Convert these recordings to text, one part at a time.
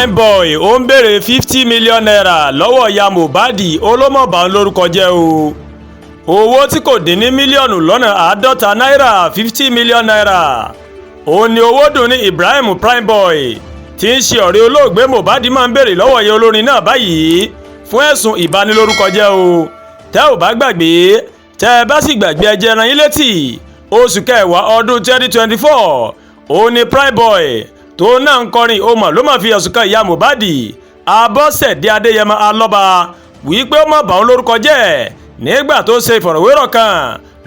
Primeboy ó ń béèrè ₦50 million lọ́wọ́ ìyá Mohbad, ó ló mọ̀ bá ń lórúkọ jẹ́ o. Owó tí kò dín ní mílíọ̀nù lọ́nà 50 náírà, ₦50 million, òun ni Owódùnní Ibrahim Primeboy, tí ń ṣe ọ̀rẹ́ olóògbé Mohbad, máa ń béèrè lọ́wọ́ ìyá olórin náà báyìí fún ẹ̀sùn ìbanilórúkọjẹ́ o. Tẹ́ ò bá gbàgbé, tẹ́ ẹ bá sì gbàgbé, ẹ jẹ́ rán yín létí, oṣù kẹwàá ọdún 2024, òun ni Primeboy tó náà ń kọrin ó mọ̀ ló máa fi ẹ̀sùn kan ìyá Mohbad, Abọ́sẹ̀dé Adéyẹmọ Alọ́ba, wípé ó mọ̀ bà òun lórúkọ jẹ́ nígbà tó ṣe ìfọ̀rọ̀wérọ̀ kan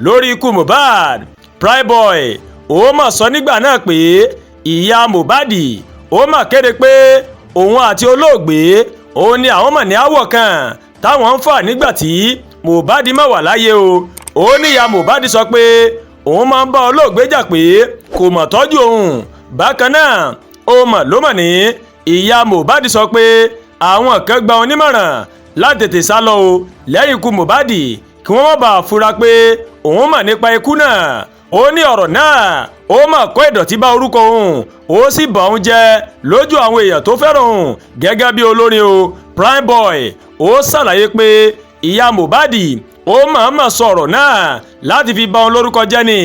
lórí ikú Mohbad. Primeboy ó mọ̀ sọ nígbà náà pé ìyá Mohbad ó mà kéde pé òun àti olóògbé òun ni àwọn mọ̀ ní aáwọ̀ kan táwọn ń fà nígbà tí Mohbad má wà láyé o. Ó ní ìyá Mohbad sọ pé òun máa ń bá olóògbé jà pé kò mọ̀ tọ́jú òun. Bákan náà, ó mọ̀ ló mọ̀ ní ìyá Mohbad sọ pé àwọn kan gba onímọ̀ràn láti tètè sá lọ o lẹ́yìn ikú Mohbad, kí wọ́n má bàa fura pé òun mọ̀ nípa ikú náà. Ó ní ọ̀rọ̀ náà ó mà kó ìdọ̀tí bá orúkọ òun, ó sì bà òun jẹ́ lójú àwọn èèyàn tó fẹ́ràn òun gẹ́gẹ́ bí olórin o. Primeboy ó ṣàlàyé pé ìyá Mohbad ó mọ̀ọ́mọ̀ sọ ọ̀rọ̀ náà láti fi bà òun lórúkọ jẹ́ ni.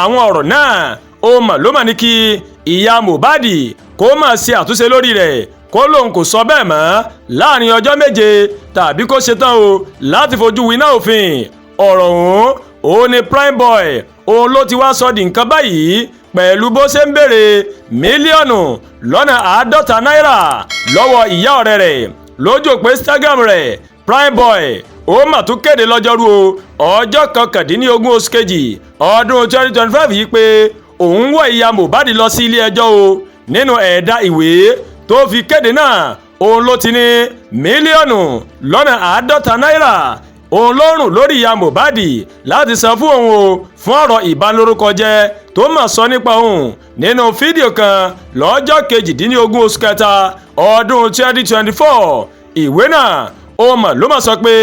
Àwọn ọ̀rọ̀ náà, ó mọ̀ ló mà ní kí ìyá Mohbad kó máa ṣe àtúnṣe lórí rẹ̀, kó lóun kò sọ bẹ́ẹ̀ mọ́ láàrin ọjọ́ 7, tàbí kó ṣetán o láti fojú winá òfin. Ọ̀rọ̀ ọ̀hún òun ni Primeboy òun ló ti wá sọ di nǹkan báyìí pẹ̀lú bó ṣe ń béèrè mílíọ̀nù lọ́nà 50 náírà lọ́wọ́ ìyá ọ̀rẹ́ rẹ̀. Lójú òpó Instagram rẹ̀, Primeboy ó mà tún kéde lọ́jọ́rú o, ọjọ́ 19 oṣù kejì ọdún 2025 yìí pé òun wọ́ ìyá Mohbad lọ sí ilé ẹjọ́ o. Nínú ẹ̀dà ìwé tó fi kéde náà, òun ló ti ní mílíọ̀nù lọ́nà 50 náírà òun ló rùn lórí ìyá Mohbad láti san fún òun o fún ọ̀rọ̀ ìbanilórúkọjẹ́ tó mà sọ nípa òun nínú fídíò kan lọ́jọ́ 18 oṣù kẹta ọdún 2024. Ìwé náà ó mà ló mà sọ pé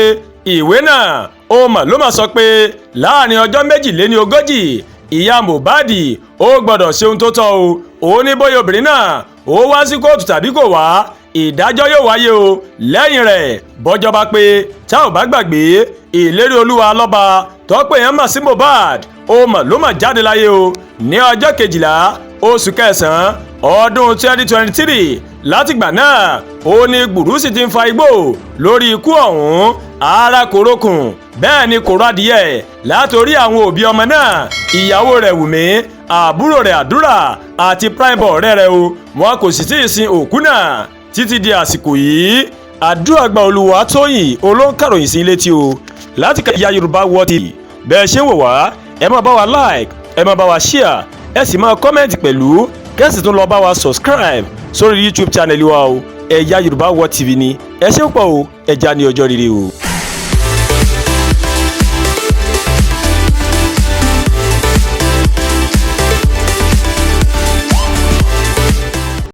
ìwé náà ó mà ló mà sọ pé láàrin ọjọ́ 42, ìyá Mohbad ó gbọ́dọ̀ ṣe ohun tó tọ́ o. Ó ní bóyá obìnrin náà ó wá sí kóòtù tàbí kò wá, ìdájọ́ yóò wáyé o lẹ́yìn rẹ̀ bọ́jọ́ bá pé. Tá ò bá gbàgbé, Ìlérí Olúwa Lọ́ba tọ́pẹ́ yẹn mà sí Mohbad ó mà ló mà jáde láyé o ní ọjọ́ 12 oṣù kẹsàn-án ọdún 2023. Látìgbà náà, ó ní gbùrú sì ti ń fa igbó lórí ikú ọ̀hún. Ara kòrókùn bẹ́ẹ̀ ni kòró adìyẹ látòrí àwọn òbí ọmọ náà, ìyàwó rẹ̀ Wùmí, àbúrò rẹ̀ Àdúrà àti Primeboy ọ̀rẹ́ rẹ̀ o. Wọn kò sì tí ì sin òkú náà títí di àsìkò yìí. Àdúrà gba. Olúwa Tóyìn olóńkàròyìn sí létí o láti ka Ìyá Yorùbá World TV. Bẹ́ẹ̀ ṣe ń wò wá, ẹ máa bá wa like, ẹ máa bá wa share, ẹ sì máa comment pẹ̀lú, kẹ́sì tún lọ bá wa subscribe sórí YouTube channel wa o. Ẹ̀yà Yorùbá World TV ni. Ẹ ṣé pọ̀ o, ẹja ní ọjọ́ rere o.